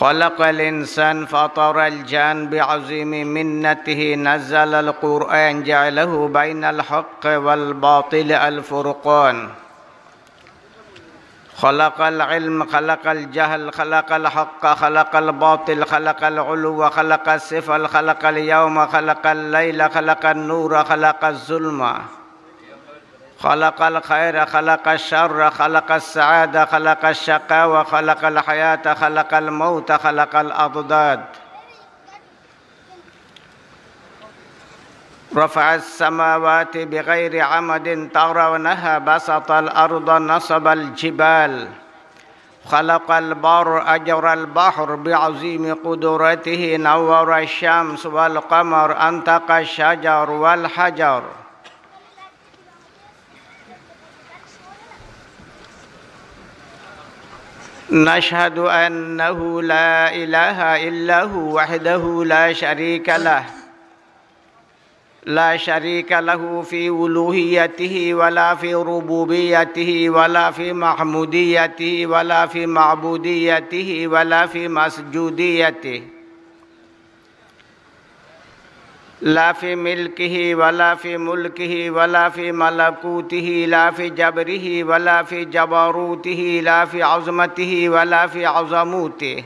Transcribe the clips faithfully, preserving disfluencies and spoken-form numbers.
خلق الإنسان فطر الجان بعظيم منته نزل القرآن جعله بين الحق والباطل الفرقان. خلق العلم خلق الجهل خلق الحق خلق الباطل خلق العلو خلق السفل خلق اليوم خلق الليل خلق النور خلق الظلمة خلق الخير خلق الشر خلق السعادة خلق الشقاوة خلق الحياة خلق الموت خلق الأضداد. رفع السماوات بغير عمد ترونها بسط الأرض نصب الجبال خلق البر أجرى البحر بعظيم قدرته نور الشمس والقمر أنطق الشجر والحجر. نشهد أنه لا إله إلا هو وحده لا شريك له، لا شريك له في ألوهيته ولا في ربوبيته ولا في محموديته ولا في معبوديته ولا في مسجوديته، لا في ملكه ولا في ملكه ولا في ملكوته لا في جبره ولا في جبروته لا في عظمته ولا في عظموته،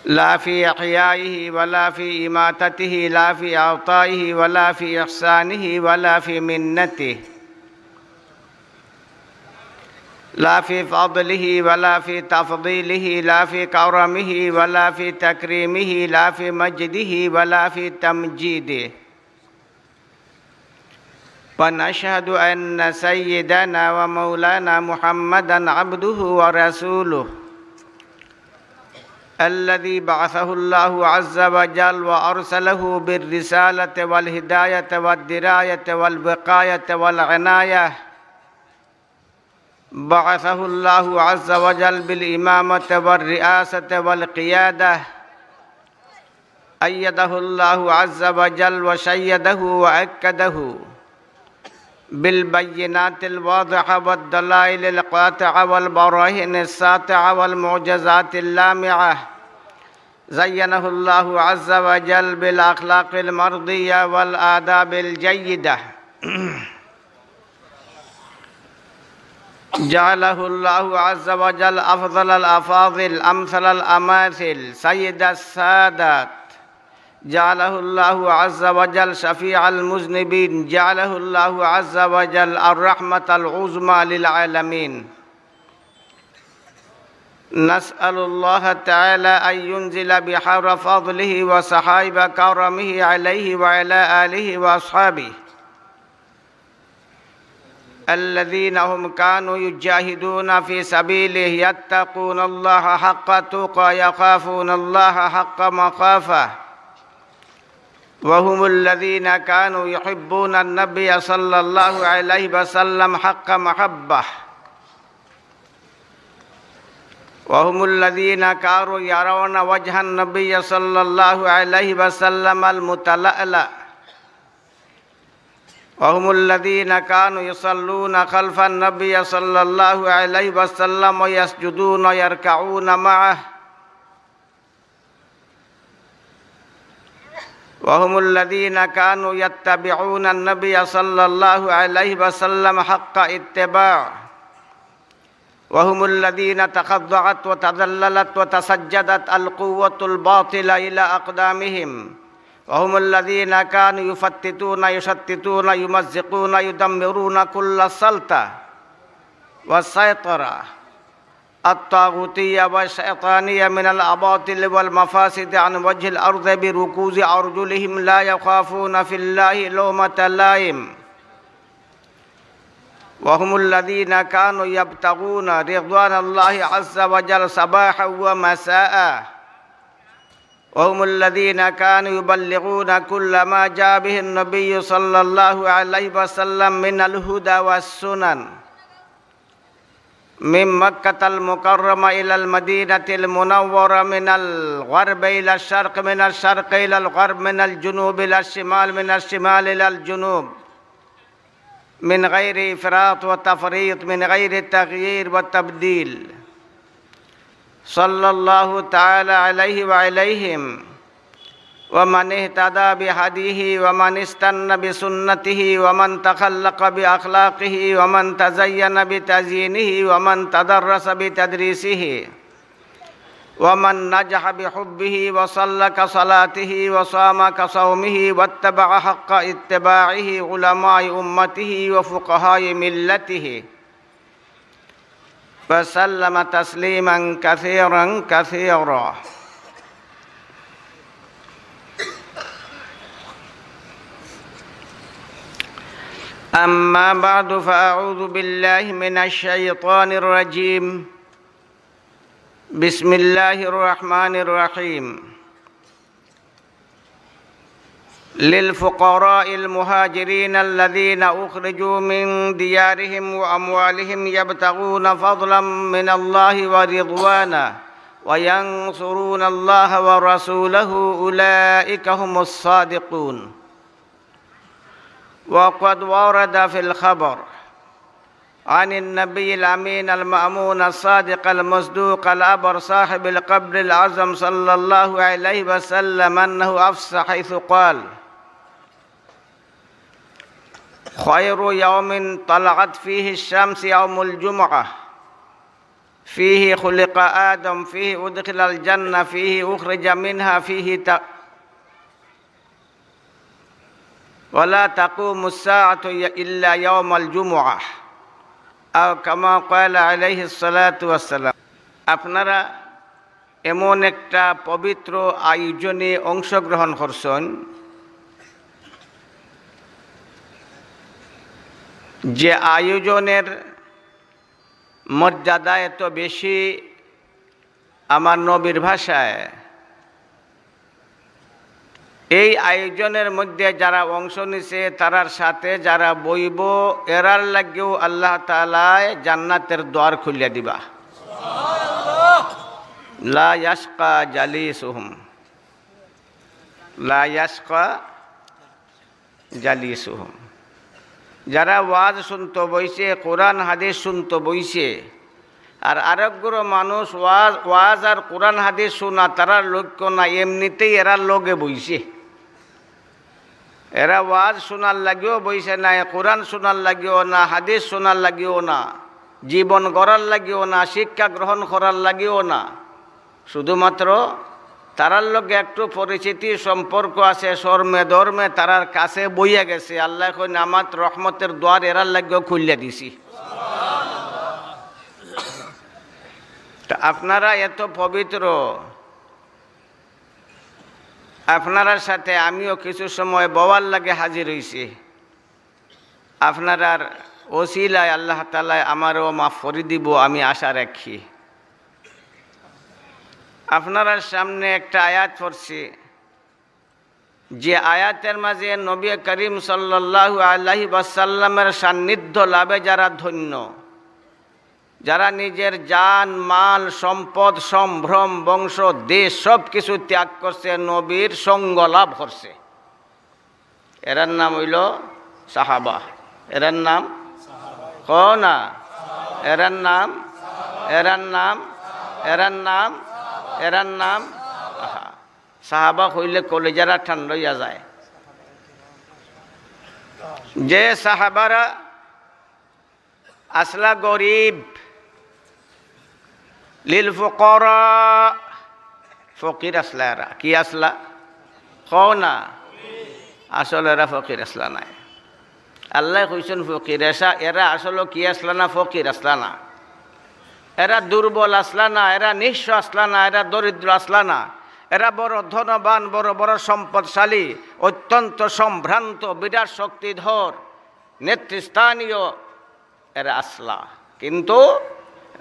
لا في إحيائه ولا في إماتته لا في إعطائه ولا في إحسانه ولا في منته، لا في فضله ولا في تفضيله لا في كرمه ولا في تكريمه لا في مجده ولا في تمجيده. ونشهد أن سيدنا ومولانا محمدا عبده ورسوله الذي بعثه الله عز وجل وأرسله بالرسالة والهداية والدراية والوقاية والعناية، بعثه الله عز وجل بالإمامة والرئاسة والقيادة، أيده الله عز وجل وشيده وأكده بالبينات الواضحة والدلائل القاطعة والبراهين الساطعة والمعجزات اللامعة، زينه الله عز وجل بالأخلاق المرضية والآداب الجيدة. جعله الله عز وجل أفضل الأفاضل أمثل الأماثل سيد السادات، جعله الله عز وجل شفيع المذنبين، جعله الله عز وجل الرحمة العظمى للعالمين. نسأل الله تعالى أن ينزل بحار فضله وسحائب كرمه عليه وعلى آله وأصحابه الذين هم كانوا يجاهدون في سبيله يتقون الله حق تقى يخافون الله حق مخافة، وهم الذين كانوا يحبون النبي صلى الله عليه وسلم حق محبة، وهم الذين كانوا يرون وجه النبي صلى الله عليه وسلم المتلألأ، وهم الذين كانوا يصلون خلف النبي صلى الله عليه وسلم ويسجدون ويركعون معه، وهم الذين كانوا يتبعون النبي صلى الله عليه وسلم حق اتباع، وهم الذين تخضعت وتذللت وتسجدت القوة الباطلة إلى أقدامهم، وهم الذين كانوا يفتتون يشتتون يمزقون يدمرون كل سلطة وسيطرة الطاغوتية والشيطانية من الأباطيل والمفاسد عن وجه الأرض بركوز أرجلهم لا يخافون في الله لومة لائم. وهم الذين كانوا يبتغون رضوان الله عز وجل صباحا ومساء. وهم الذين كانوا يبلغون كل ما جاء به النبي صلى الله عليه وسلم من الهدى والسنن من مكة المكرمة إلى المدينة المنورة، من الغرب إلى الشرق، من الشرق إلى الغرب، من الجنوب إلى الشمال، من الشمال إلى الجنوب، من غير إفراط وتفريط، من غير تغيير وتبديل. صلى الله تعالى عليه وعليهم، ومن اهتدى بهديه، ومن استن بسنته، ومن تخلق بأخلاقه، ومن تزين بتزيينه، ومن تدرس بتدريسه، ومن نجح بحبه، وصلى كصلاته، وصام كصومه، واتبع حق اتباعه علماء أمته وفقهاء ملته، وسلم تسليما كثيرا كثيرا. أما بعد، فأعوذ بالله من الشيطان الرجيم. بسم الله الرحمن الرحيم. للفقراء المهاجرين الذين أخرجوا من ديارهم وأموالهم يبتغون فضلا من الله ورضوانا وينصرون الله ورسوله أولئك هم الصادقون. وقد ورد في الخبر عن النبي الأمين المأمون الصادق المصدوق الأبر صاحب القبر الأعظم صلى الله عليه وسلم أنه أفصح حيث قال: خير يوم طلعت فيه الشمس يوم الجمعة، فيه خلق آدم، فيه أدخل الجنة، فيه أخرج منها، فيه ت-، ولا تقوم الساعة إلا يوم الجمعة، أو كما قال عليه الصلاة والسلام. আপনারা এমন একটা পবিত্র আয়োজনে অংশগ্রহণ করছেন, যে আয়োজনের মর্যাদা এত বেশি, আমার নবীর ভাষায়, এই আয়োজনের মধ্যে যারা অংশ নিছে, তারার সাথে যারা বইব, এরার লাগিও আল্লাহ তাআলায় জান্নাতের দ্বার খুলিয়া দিবা। লা ইয়াশকা জালিসুহুম, লা ইয়াশকা জালিসুহুম। যারা ওয়াজ শুনতো বইছে, কোরআন হাদিস শুনতো বইছে, আর আরোগ্য মানুষ ওয়াজ, ওয়াজ আর কোরআন হাদিস শুনা তারার লক্ষ্য না, এমনিতেই এরার লগে বইছে। এরা ওয়াজ শোনার লাগিও বইছে না, কোরআন শোনার লাগিও না, হাদিস শোনার লাগিও না, জীবন গড়ার লাগিও না, শিক্ষা গ্রহণ করার লাগিও না। শুধুমাত্র তারার লগে একটু পরিচিতি সম্পর্ক আছে, শরমে ধরমে তারার কাছে বইয়া গেছে। আল্লায় কইন, আমার রহমতের দ্বার এরার লাগিও খুলিয়া দিছি। তা আপনারা এত পবিত্র, আপনারার সাথে আমিও কিছু সময় বওয়ার লাগি হাজির অইছি। আপনারার ওসিলায় আল্লাহ তাআলায় আমারেও মাফ করি দিব, আমি আশা রাখি। আপনারার সামনে একটা আয়াত পড়ছি, যে আয়াতের মাঝে নবী করিম সাল্লাল্লাহু আলাইহি ওয়াসাল্লামের সান্নিধ্য লাভে যারা ধন্য, যারা নিজের জান, মাল, সম্পদ, সম্ভ্রম, বংশ, দেশ, সব কিছু ত্যাগ করছে, নবীর সঙ্গ লাভ করছে, এরার নাম অইলো সাহাবা। এরার নাম কও না, এরার নাম, এরার নাম, এরার নাম, এরার নাম। আহা, সাহাবা কইলে কলিজারা ঠান্ডা অইয়া যায়। যে সাহাবারা আছলা গরিব, লিল ফুকারা, ফকির আছলা এরা। কি আছলা? কও না। আসলে এরা ফকির আছলা নায়। আল্লায় কইছইন ফকির, এসা-, এরা আসলে কি আছলা না? ফকির আছলা না। এরা দুর্বল আছলা না, এরা নিঃস্ব আছলা না, এরা দরিদ্র আছলা না। এরা বড় ধনবান, বড় বড় সম্পদশালী, অত্যন্ত সম্ভ্রান্ত, বিরাট শক্তিধর, নেতৃস্থানীয় এরা আছলা। কিন্তু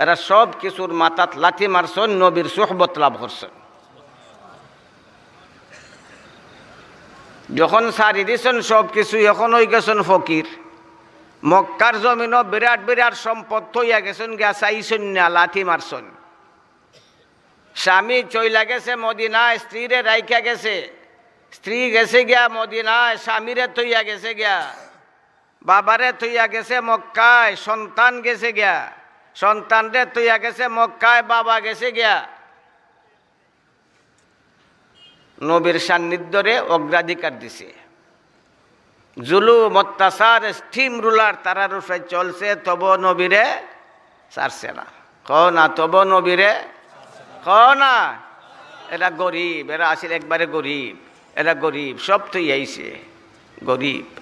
এরা সব কিছুর মাথাত লাথি মারছইন, নবীর সুহবত লাভ করছইন। যখন ছাড়ি দিছইন সব কিছু, এখন অই গেছইন ফকির। মক্কার জমিনো বিরাট বিরাট সম্পদ থইয়া গেছইন গিয়া, চাইছইন না, লাথি মারছইন। স্বামী চইলা গেছে মদিনায়, স্ত্রীরে রাইখা গেছে, স্ত্রী গেছে গিয়া মদিনায়, স্বামীরে থইয়া গেছে গিয়া। বাবারে থইয়া গেছে মক্কায়, সন্তান গেছে গিয়া। সন্তানরে থইয়া গেছে মক্কায়, বাবা গেছে গিয়া নবীর সান্নিধ্যরে অগ্রাধিকার দিছে। জুলুম, অত্যাচার, স্টিম রুলার তারার উপরে চলছে, তবু নবীরে ছাড়ছে না। কও না, তবু নবীরে, কও না। এরা গরিব, এরা আছিল একবারে গরিব, এরা গরিব, সব থইয়া আইছে, গরিব।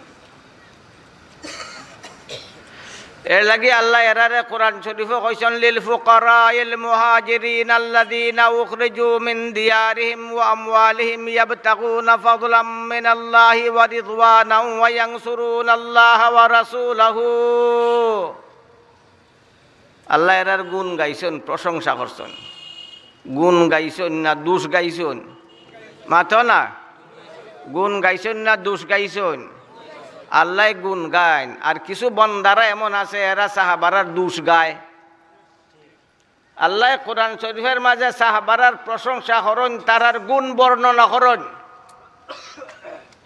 এর লাগি আল্লায় এরারে কোরআন শরীফো কইছইন, "লিল ফুকারাইল মুহাজিরিন আল্লাযীনা উখরিজু মিন দিয়ারিহিম ওয়া আমওয়ালিহিম ইয়াবতাগুনা ফাদলাম মিনাল্লাহি ওয়া রিদওয়ানাও ওয়া ইয়ানসুরুনাল্লাহা ওয়া রাসূলাহু।" আল্লায় এরার গুণ গাইছইন, প্রশংসা করছইন। গুণ গাইছইন না দোষ গাইছইন? মাতো না। গুণ গাইছইন না দোষ গাইছইন? আল্লায় গুণ গাইন। আর কিছু বন্দারা এমন আছে, এরা সাহাবারার দোষ গায়। আল্লায় কোরআন শরীফের মাঝে সাহাবারার প্রশংসা করইন, তারার গুণ বর্ণনা করইন।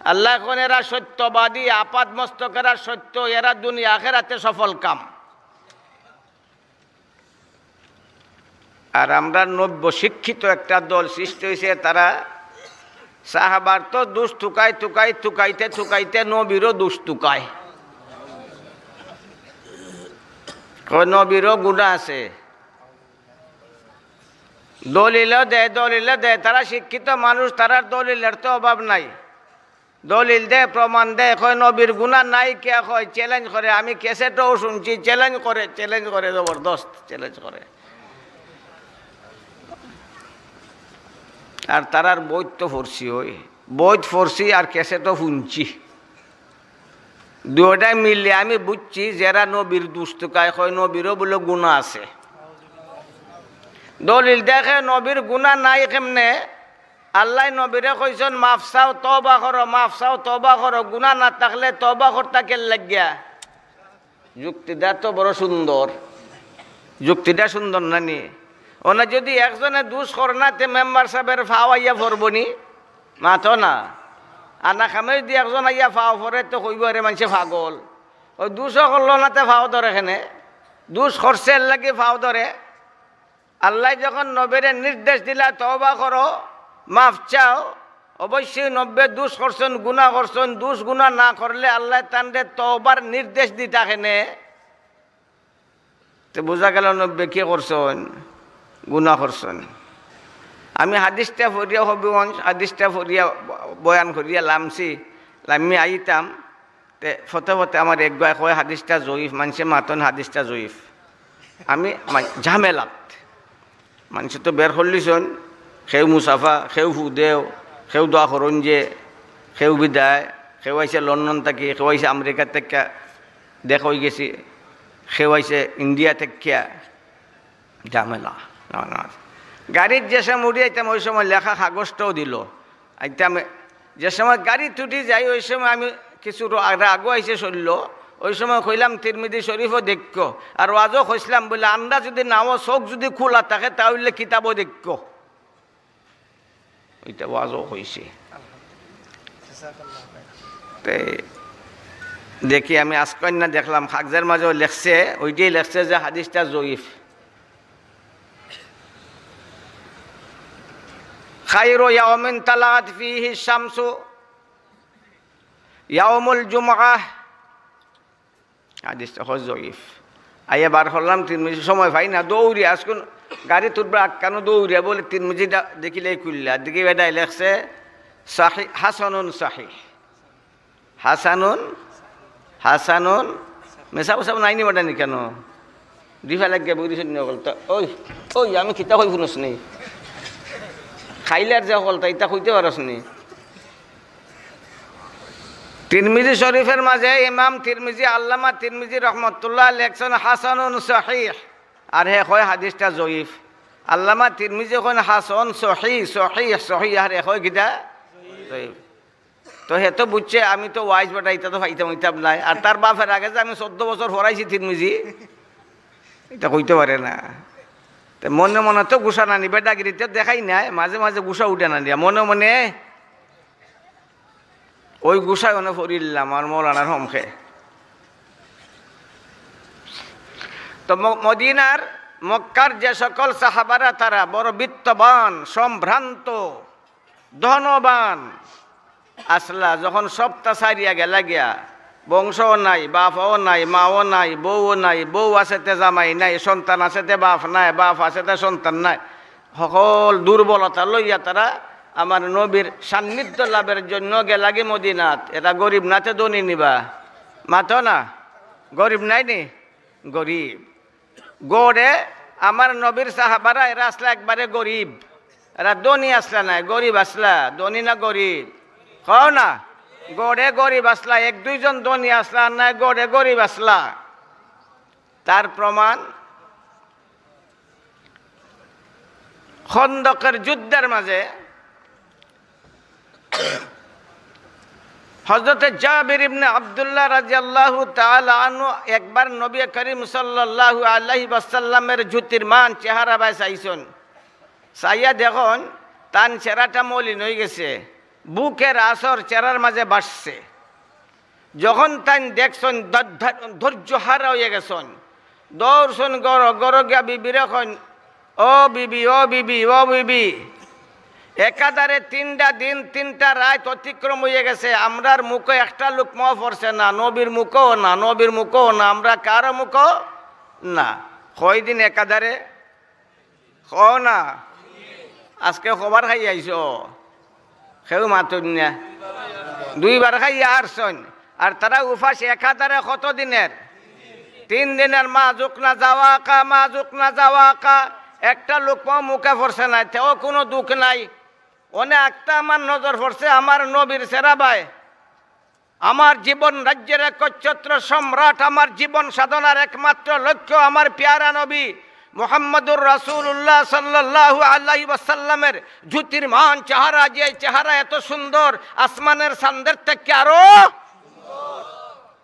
আল্লায় কইন, "এরা সত্যবাদী, আপাদ মস্তক এরা সত্য, এরা দুনিয়া আখেরাতে সফল কাম।" আর আমরা নব্য শিক্ষিত একটা দল সৃষ্টি হইছে, তারা সাহাবার তো দোষ তুকাই, তুকাই, তুকাইতে, তুকাইতে নবীরও দোষ তুকায়। কয়, "নবীরও গুনাহ আছে।" দলিলও দেয়, দলিলও দেয়। তারা শিক্ষিত মানুষ, তারার দলিলের তো অভাব নাই। দলিল দেয়, প্রমাণ দেয়, কয়, "নবীর গুনাহ নাই।" কে কয়? চ্যালেঞ্জ করে। আমি ক্যাসেটও শুনছি, চ্যালেঞ্জ করে, চ্যালেঞ্জ করে, জবরদস্ত চ্যালেঞ্জ করে। আর তারার বইত তো পড়ছি, ওই বইত পড়ছি আর ক্যাসেটও শুনছি। দুইটায় মিলে আমি বুঝছি, যেরা নবীর দোষ তুকায়, কয়, "নবীরও বুলে গুনাহ আছে।" দলিল দেখে নবীর গুনাহ নাই কেমনে? আল্লায় নবীরে কইছইন, "মাফ চাও, তওবা করো, মাফ চাও, তওবা করো।" গুনাহ না থাকলে তওবা করতা কের লাগিয়া? যুক্তিটা তো বড় সুন্দর, যুক্তিটা সুন্দর না নি? অনে যদি একজনে দোষ করে না, তে মেম্বার সাহেবের ফাও আইয়া পড়বো নি? মাতো না। আনা কামে যদি একজন আইয়া ফাও পড়ে, তো কইবো, "এরে মানষে পাগল, ওই দোষও করলো না, তে ফাও ধরে কেনে?" দোষ করছে, এর লাগি ফাও ধরে। আল্লায় যখন নবীরে নির্দেশ দিলা, "তওবা করো, মাফ চাও", অবশ্যই নবীয়ে দোষ করছইন, গুনাহ করছইন। দোষ গুনাহ না করলে আল্লায় তানরে তওবার নির্দেশ দিতা কেনে? তে বুঝা গেল নবীয়ে কি করছইন? গুনাহ করছইন। আমি হাদিসটা পড়িয়া, হবিগঞ্জ হাদিসটা পড়িয়া, বয়ান করিয়া লামছি, লামি আইতাম। তে ফতে ফতে আমার এক গুয়ায় কয় হাদিসটা জয়ীফ, মানষে মাতইন হাদিসটা জয়ীফ। আমি মা-, ঝামেলাত। মানষে তো বের করলিছইন, কেউ মুসাফা, কেউ ফু দেও, কেউ দোয়া করইন যে, কেউ বিদায়, কেউ আইছে লন্ডন থাকি, কেউ আইছে আমেরিকা থাকি, দেখা অই গেছি, কেউ আইছে ইন্ডিয়া থাকিয়া। ঝামেলা। না, না। গাড়িত যে সময় উঠি আইতাম, ওই সময় লেখা কাগজটাও দিল। আইতাম, যে সময় গাড়িত উঠি যাই, ওই সময় আমি কিছু র-, আগে, আগু আইছে শরীর, ওই সময় কইলাম, "তিরমিজি শরীফও দেখো।" আর ওয়াজও কইছিলাম বলে, "আমরা যদি নাও চোখ যদি খোলা থাকে, তাহলে কিতাবও দেখো।" ওইটা ওয়াজও কইছে। তে দেখি আমি আজকে না দেখলাম, কাগজের মাঝেও লেখছে, ওইটাই লেখছে যে হাদিসটা জয়ীফ। "খায়রু ইয়াউমিন তালাআত ফীহি শামসু ইয়াউমুল জুমআহ।" হাদিসটা হয় জয়ীফ। আইয়া বার করলাম, তিরমিজি সময় পাই না, দৌড়ি আজকুন গাড়িত উঠবার আক্কানো দৌড়িয়া বলে তিরমিজিটা দেখিলে খুললা, দেখি বেটায় লেখছে সাহি-, হাসানুন সাহিহ। হাসানুন, হাসানুন, মেসাব উসাব নাইনি বেটা নি কেন? দুই ফালে গিয়া বই দিছে নি অকলতা। ওই, ওই, আমি কিতা কই হুনস নি? খাইলার যে অকলতা, ইতা কইতে পারস নি? তিরমিজি শরীফের মাঝে ইমাম তিরমিজি, আল্লামা তিরমিজি রহমতুল্লাহ লেখছেন হাসানুন সহিহ, আর হে কয় হাদিসটা জয়ীফ। আল্লামা তিরমিজি কইন হাসান সহিহ, সহিহ, সহিহ, আর হে কয় কিতা? জয়ীফ। তো হে তো বুঝছে, আমি তো ওয়াইজ বেটা, ইতা তো পাইতাম, ইতা নাই। আর তার বাপের আগে যে আমি চোদ্দ বছর পড়াইছি তিরমিজি, ইতা কইতে পারে না। তে মনে মনে তো গুসা নানি, বেটাগিরিতে দেখাই নাই, মাঝে মাঝে গুসা উঠে নানি, মনে মনে ওই গুসায় অনে পড়িলাম আর মৌলানার হমকে। তো ম-, মদিনার, মক্কার যে সকল সাহাবারা, তারা বড় বিত্তবান, সম্ভ্রান্ত, ধনবান আছলা, যখন সবটা ছাড়িয়া গেলা গিয়া, বংশও নাই, বাপও নাই, মাও নাই, বউও নাই, বউ আছে তে জামাই নাই, সন্তান আছে তে বাপ নাই, বাপ আছে তে সন্তান নাই, সকল দুর্বলতা লইয়া তারা আমার নবীর সান্নিধ্য লাভের জন্য গেলাগি মদিনাত। এরা গরিব না তে ধনী নি বা? মাতো না, গরিব নায় নি? গরিব। গড়ে আমার নবীর সাহাবারা এরা আছলা একবারে গরিব, এরা ধনী আছলা নায়, গরিব আছলা। ধনী না গরিব? কও না। গড়ে গরিব আছলা, এক দুইজন ধনী আছলা, আর নায় গড়ে গরিব আছলা। তার প্রমাণ, খন্দকের যুদ্ধের মাঝে হযরতে জাবির ইবনে আব্দুল্লাহ রাদিয়াল্লাহু তাআলা আনহু একবার নবী করিম সাল্লাল্লাহু আলাইহি ওয়াসাল্লামের জ্যোতির্মান চেহারা বায় চাইছইন। চাইয়া দেখইন, তান চেহারাটা মলিন অইগেছে, বুকের আসর চেহারার মাঝে বাড়ছে। যখন তাইন দেখছইন, ধ-, ধ-, ধৈর্য হারা অইয়া গেছইন, দৌড়ছইন ঘরো, ঘরো গিয়া বিবিরে কইন, "ও বিবি, ও বিবি, ও বিবি।" একাধারে তিনটা দিন, তিনটা রাইত অতিক্রম অইয়া গেছে, আমরার মুখো একটা লুকমাও পড়ছে না, নবীর মুখো না, নবীর মুখো না, আমরা কারো মুখো না। কয়দিন একাধারে? কও না। আজকে কবার খাইয়া আইছো? কেউ মাতইন না। দুইবার খাইয়া আরছইন। আর তারা উপাস একাধারে কত দিনের? তিন দিনের। মা জুকনা জাওয়াকা, মা জুকনা জাওয়াকা। একটা লুকমাও মুখে পড়ছে না, তেও কুনু দুখ নাই। অনে একটা আমার নজর পড়ছে আমার নবীর চেহারা বায়। আমার জীবন রাজ্যের একচ্ছত্র সম্রাট, আমার জীবন সাধনার একমাত্র লক্ষ্য আমার পেয়ারা নবী মুহাম্মদুর রাসূলুল্লাহ সাল্লাল্লাহু আলাইহি ওয়াসাল্লামের জ্যোতির্মান চেহারা, যে চেহারা এত সুন্দর, আসমানের চান্দের থেকে আরো।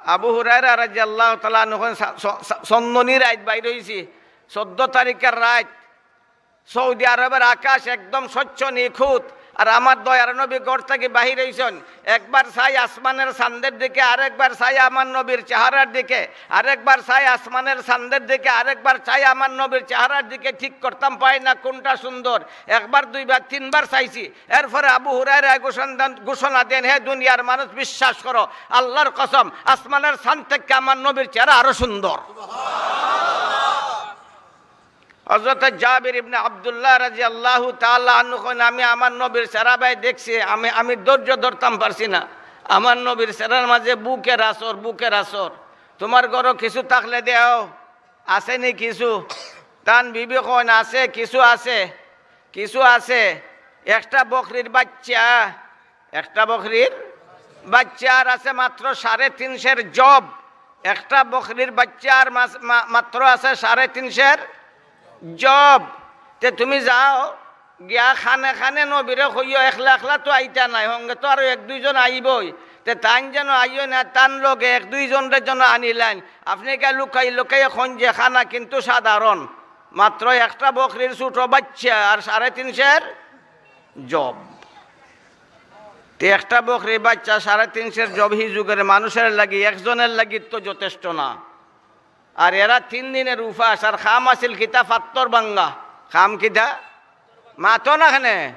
আবু হুরায়রা রাদিয়াল্লাহু তাআলা আনহু কইন, সা-, স-, স-, চন্দনী রাইত বাইর অইছি, চৌদ্দ তারিখের রাইত, সৌদি আরবের আকাশ একদম স্বচ্ছ নিখুঁত। আর আমার দয়ার নবী ঘর থাকি বাহির অইছইন, একবার চাই আসমানের চান্দের দিকে, আরেকবার চাই আমার নবীর চেহারার দিকে, আরেকবার চাই আসমানের চান্দের দিকে, আরেকবার চাই আমার নবীর চেহারার দিকে, ঠিক করতাম পারি না কোনটা সুন্দর। একবার, দুইবার, তিনবার চাইছি। এরপরে আবু হুরায়রা ঘোষণা দেন, ঘোষণা দেন, "হে দুনিয়ার মানুষ, বিশ্বাস করো, আল্লাহর কসম, আসমানের চান্দ থেকে আমার নবীর চেহারা আরো সুন্দর।" হযরতে জাবির ইবনে আব্দুল্লাহ রাদিয়াল্লাহু তাআলা আনহু কইন, "আমি আমার নবীর চেহারা বায় দেখছি, আমি, আমি ধৈর্য ধরতাম পারছি না। আমার নবীর চেহারার মাঝে বুকের আসর, বুকের আসর। তুমার ঘরো কিছু থাকলে দেও, আছে নি কিছু?" তান বিবি কইন, "আছে, কিছু আছে, কিছু আছে। একটা বকরির বাচ্চা, একটা বকরির বাচ্চা আর আছে মাত্র সাড়ে তিন সের জব। একটা বকরির বাচ্চা আর মাস-, মা-, মাত্র আছে সাড়ে তিন সের জব। তে তুমি যাও, গিয়া খানে খানে নবীরে কইও, একলা একলা তো আইতা নায়, সঙ্গে তো আরো এক দুইজন আইবই। তে তাইন যেন আইও না, তান লগে এক দুইজনরে যেন আনিলাইন। আপনে গিয়া লুকাই লুকাই কইন যে খানা কিন্তু সাধারণ, মাত্র একটা বকরির ছোট বাচ্চা আর সাড়ে তিন সের জব।" তে একটা বকরির বাচ্চা, সাড়ে তিন সের জব হি যুগের মানুষের লাগি, একজনের লাগি তো যথেষ্ট না। আর এরা তিন দিনের উপাস, আর খাম আছিল কিতা? ফাত্তর ভাঙ্গা। খাম কিতা? মাতো না কেনে।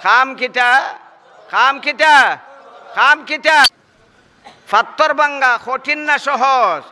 খাম কিতা? খাম কিতা? খাম কিতা? ফাত্তর ভাঙ্গা কঠিন না সহজ?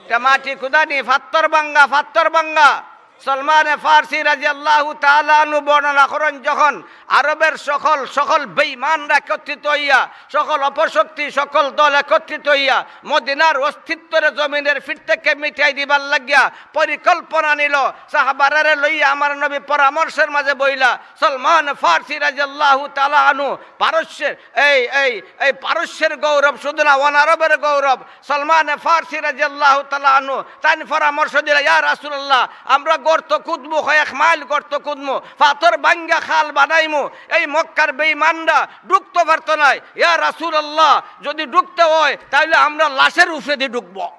তে মাটি কুদানি, ফাত্তর ভাঙ্গা, ফাত্তর ভাঙ্গা। সলমানে ফার্সি রাদিয়াল্লাহু তাআলা আনহু বর্ণনা করইন, যখন আরবের সকল, সকল বেঈমানরা একত্রিত অইয়া, সকল অপশক্তি, সকল দল একত্রিত অইয়া মদিনার অস্তিত্বরে জমিনের ফিট থেকে মিটাই দিবার লাগিয়া পরিকল্পনা নিল, সাহাবারারে লইয়া আমার নবী পরামর্শের মাঝে বইলা, সলমান ফার্সি রাদিয়াল্লাহু তাআলা আনহু পারস্যের, এই, এই, এই পারস্যের গৌরব শুধু না, অনারবের গৌরব। সলমান ফার্সি রাদিয়াল্লাহু তাআলা আনহু তাইন পরামর্শ দিলা, "ইয়া রাসূলুল্লাহ, আমরা গর্ত কুদমু, কয়েক মাইল গর্ত কুদমু, ফাত্তর ভাঙ্গা খাল বানাইমু, এই মক্কার বেঈমানরা ঢুকতে পারতো নায়। ইয়া রাসূলুল্লাহ, যদি ঢুকতে হয়, তাহলে আমরা লাশের উপরেদি ঢুকবো।"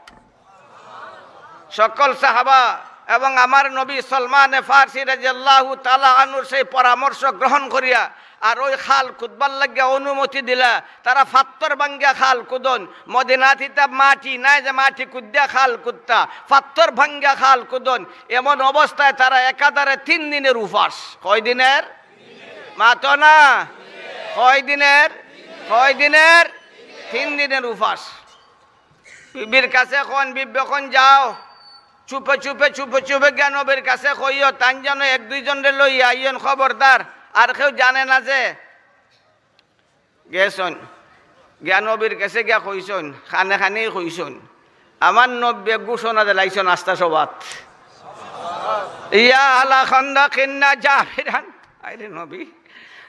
সকল সাহাবা এবং আমার নবী সলমানে ফার্সি রাদিয়াল্লাহু তাআলা আনহুর সেই পরামর্শ গ্রহণ করিয়া আর ওই খাল খুদবার লাগিয়া অনুমতি দিলা। তারা ফাত্তর ভাঙ্গিয়া খাল খুদন, মদিনাত ইতা মাটি নাই যে মাটি খুদিয়া খাল খুদতা, ফাত্তর ভাঙ্গিয়া খাল খুদন। এমন অবস্থায় তারা একাধারে তিন দিনের উপাস। কয় দিনের? মাতো না। কয় দিনের? কয় দিনের? তিন দিনের উপাস। বিবির কাছে কইন, "বিবি, অখন যাও, চুপে চুপে, চুপে চুপে গিয়া নবীর কাছে কইও, তাইন যেন এক দুইজনরে লইয়া আইন, খবরদার, আর কেউ জানে না যে।" গেছইন, গিয়া নবীর কাছে গিয়া কইছইন, কানে কানেই কইছইন। আমার নবীয়ে ঘোষণা দিলাইছইন আস্তা সভাত, "ইয়া আহলা খন্দকিন না জাবিরান।" আরে নবী,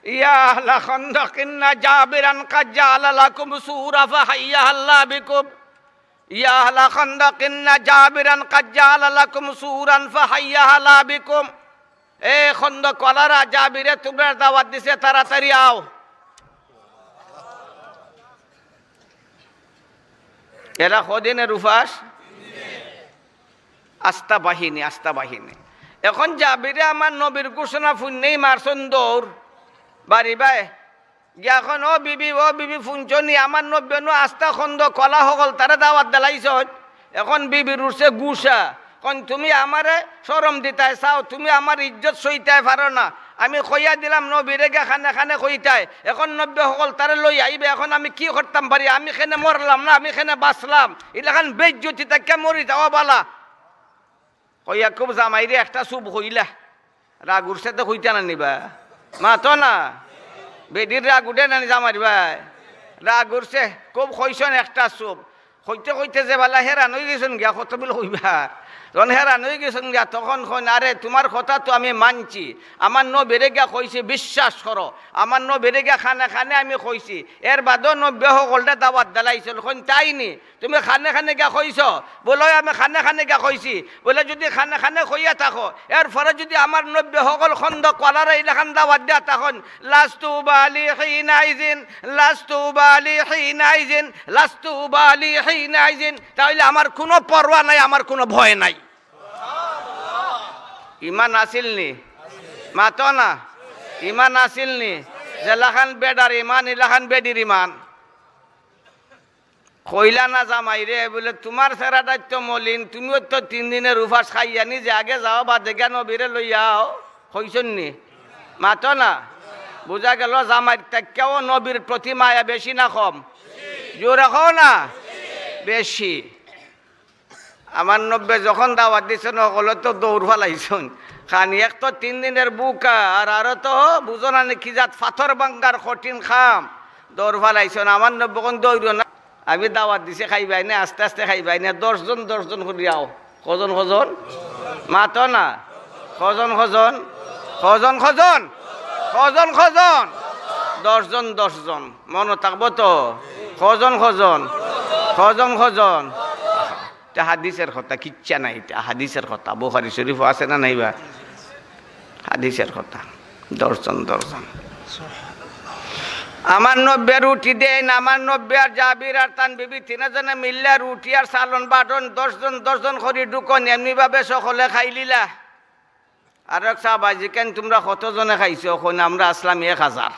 "ইয়া আহলা খন্দকিন না জাবিরান কাদ জাআলা লাকুম সুরা ফাহাইয়া আল্লাহ বিকুম।" ইয়া আহলা খন্দকিন না জাবিরান কাদ জাআলা লাকুম সুরান ফাহাইয়া আলা বিকুম। এ খন্দকওয়ালারা, জাবিরে তুমরারে দাওয়াত দিছে, তাড়াতাড়ি আও। এরা কদিনের উপাস? আস্তা বাহিনী, আস্তা বাহিনী। এখন জাবিরে আমার নবীর ঘোষণা হুনিয়াউ মারছইন দৌড়, বাড়ি বায়। গিয়া কইন, "ও বিবি, ও বিবি, হুনছো নি? আমার নবীয়ে নু আস্তা খন্দকওয়ালা হকলতারে দাওয়াত দিলাইছইন।" এখন বিবির উঠছে গুসা। কইন, "তুমি আমারে শরম দিতায় চাও, তুমি আমার ইজ্জত সইতায় পারো না। আমি কইয়া দিলাম নবীরে গিয়া কানে কানে কইতায়। এখন নবীয়ে হকলতারে লইয়া আইবা, এখন আমি কি করতাম পারি? আমি কেনে মরলাম না, আমি কেনে বাঁচলাম? ইলাখান বেইজ্জতি থাকিয়া মরি যাওয়া বালা।" কইয়া খুব জামাইরে একটা চুপ কইলা। রাগ উঠছে তো কইতা না নি বা? মাতো না। বেটির রাগ উঠে না নি জামাইর বায়? রাগ উঠছে, খুব কইছইন একটা চুপ। কইতে কইতে যে বালা হেরান অইগেছইন গিয়া, কত বিল কইবা। যখন হেরান অইগেছইন গিয়া, তখন কইন, "আরে, তুমার কথা তো আমি মানছি, আমার নবীরে গিয়া কইছি, বিশ্বাস করো, আমার নবীরে গিয়া কানে কানে আমি কইছি, এর বাদেও নবীয়ে হকলরে দাওয়াত দিলাইছইন।" কইন, "তাই নি?" তুমি কানে কানে গিয়া কইছো? বলে, "আমি কানে কানে গিয়া কইছি।" বলে, "যুদি কানে কানে কইয়া থাকো, এরপরে যুদি আমার নবীয়ে হকল খন্দকওয়ালারে ইলাখান দাওয়াত দিয়া থাকইন, লাস্তু উবালি হিনাইজিন, লাস্তু উবালি হিনাইজিন, লাস্তু উবালি হিনাইজিন, তাইলে আমার কুনু পরোয়া নাই, আমার কুনু ভয় নাই।" ইমান আছিল নি? মাতো না। ইমান আছিল নি? যেলাখান বেটার ইমান, ইলাখান বেটির ইমান। কইলা না জামাইরে, বলে, "তুমার চেহারাটাই তো মলিন, তুমিও তো তিন দিনের উপাস, খাইয়া নি যে আগে যাও, বাদে গিয়া নবীরে লইয়া আও।" কইছইন নি? মাতো না। বুঝা গেল জামাইর থাকিয়াও নবীর প্রতি মায়া বেশি না কম? জোরে কও না, বেশি। আমার নবীয়ে যখন দাওয়াত দিছইন, হকলে তো দৌড় ফালাইছইন। খানি এক তো তিন দিনের ভুকা, আর আরো তো বুঝো না নি কি জাত পাথর ভাঙ্গার কঠিন কাম। দৌড় ফালাইছইন। আমার নবীয়ে কইন, "দৌড়ো না, আমি দাওয়াত দিছি, খাইবায় নে, আস্তে আস্তে খাইবায় নে, দশ জন দশ জন করি আও।" কয়জন কয়জন? মাতো না। কয়জন কয়জন? কয়জন কয়জন? কয়জন কয়জন? দশ জন দশ জন। মনো থাকবো তো? কয়জন কয়জন? কয়জন কয়জন? ইটা হাদিসের কথা, কিচ্ছা নাই, ইটা হাদিসের কথা, বুখারী শরীফো আছে না নাই বা? হাদিসের কথা, দশ জন দশ জন। আমার নবীয়ে রুটি দেইন, আমার নবী আর জাবির আর তান বিবি তিনজনে মিল্লা রুটি আর চালন বাটইন, দশ জন দশ জন করি ঢুকইন, এমনি ভাবে হকলে খাইলিলা। আরক সাহাবায় জিকাইন, "তুমরা কতজনে খাইছো?" কইন, "আমরা আছলাম এক হাজার।"